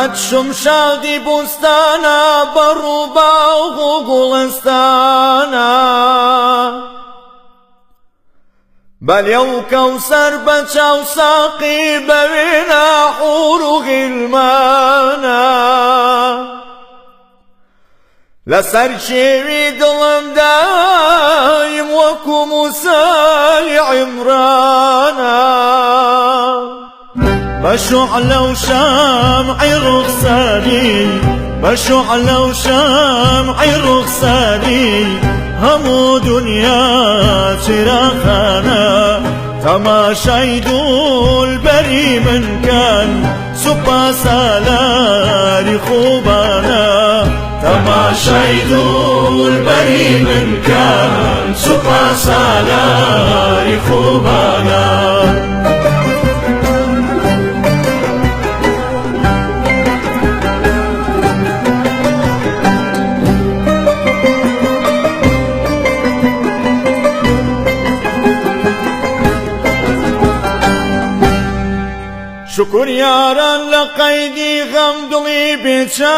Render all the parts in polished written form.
قەد شمشادی بوستانە بەڕ و باغ و گوڵستانە بەلێو کەوسەر بە چاو ساقی بەوێنە حور و غیلمانە لەسەر کێوی دڵم دایم وەکو موسای عیمرانە بە شوعلە و شەمعی ڕوخساری بە شوعلە و شەمعی ڕوخساری هەموو دنیا چراخانە تەماشای دوولبەری من کەن سوپا سالاری خوبانە تەماشای دوولبەری من کەن سوپا سالاری خوبانە. شکر یاران لە قەیدی غەم دڵی بێچارە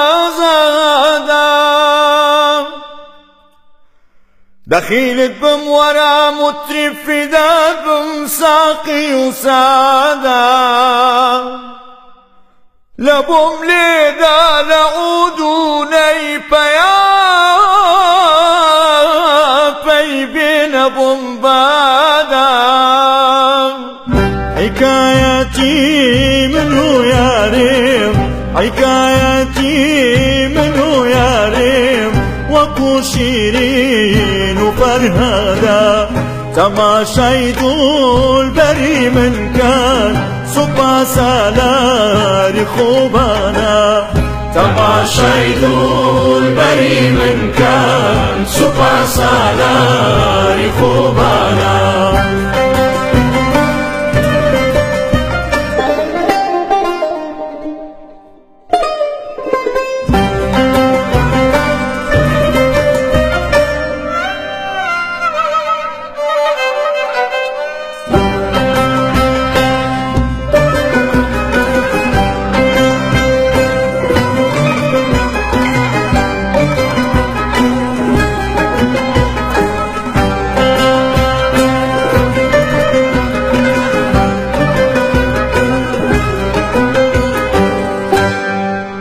ئازادە دەخیلت بم وەرە مطرب فیدات بم ساقی و سادە لە بۆم لێدا لە عود و نەی پەیا پەی بێنە بۆم بادا. حکایەتی من و یاریم حکایەتی من و یاریم وەکو شیرین و فەرهادە تەماشای دوولبەری من کەن سوپا سالاری خوبانە تەماشای دوولبەری من کەن سوپا سالاری خوبانە.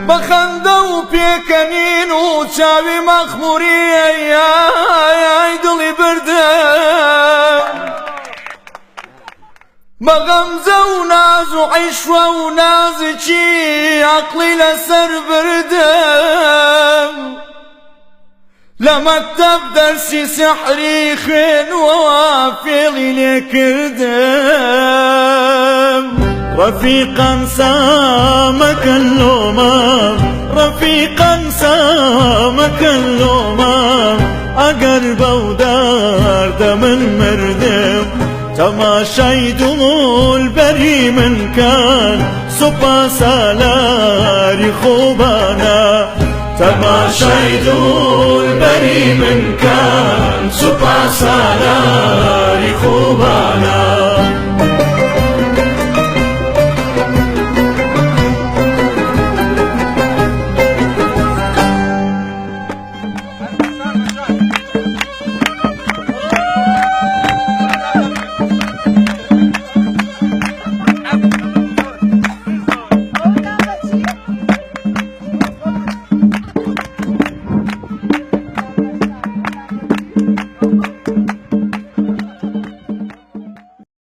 بە خەندە و پێکەنین و چاوی مەخموری ئەی دڵی بردم بە غەمزە و ناز و عیشوە و نازکی عەقڵی لەسەر بردم لە مەکتەب دەرسی سحری خوێنوەوە فێڵی لێکردم. ڕەفیقان سامەکەن لۆمە ڕەفیقان سامەکەن لۆمە ئەگەر بەو دەردە من مردم تەماشای دوولبەری من کەن سوپا سالاری خوبانە تەماشای دوولبەری من کەن سوپا سالاری خوبانە.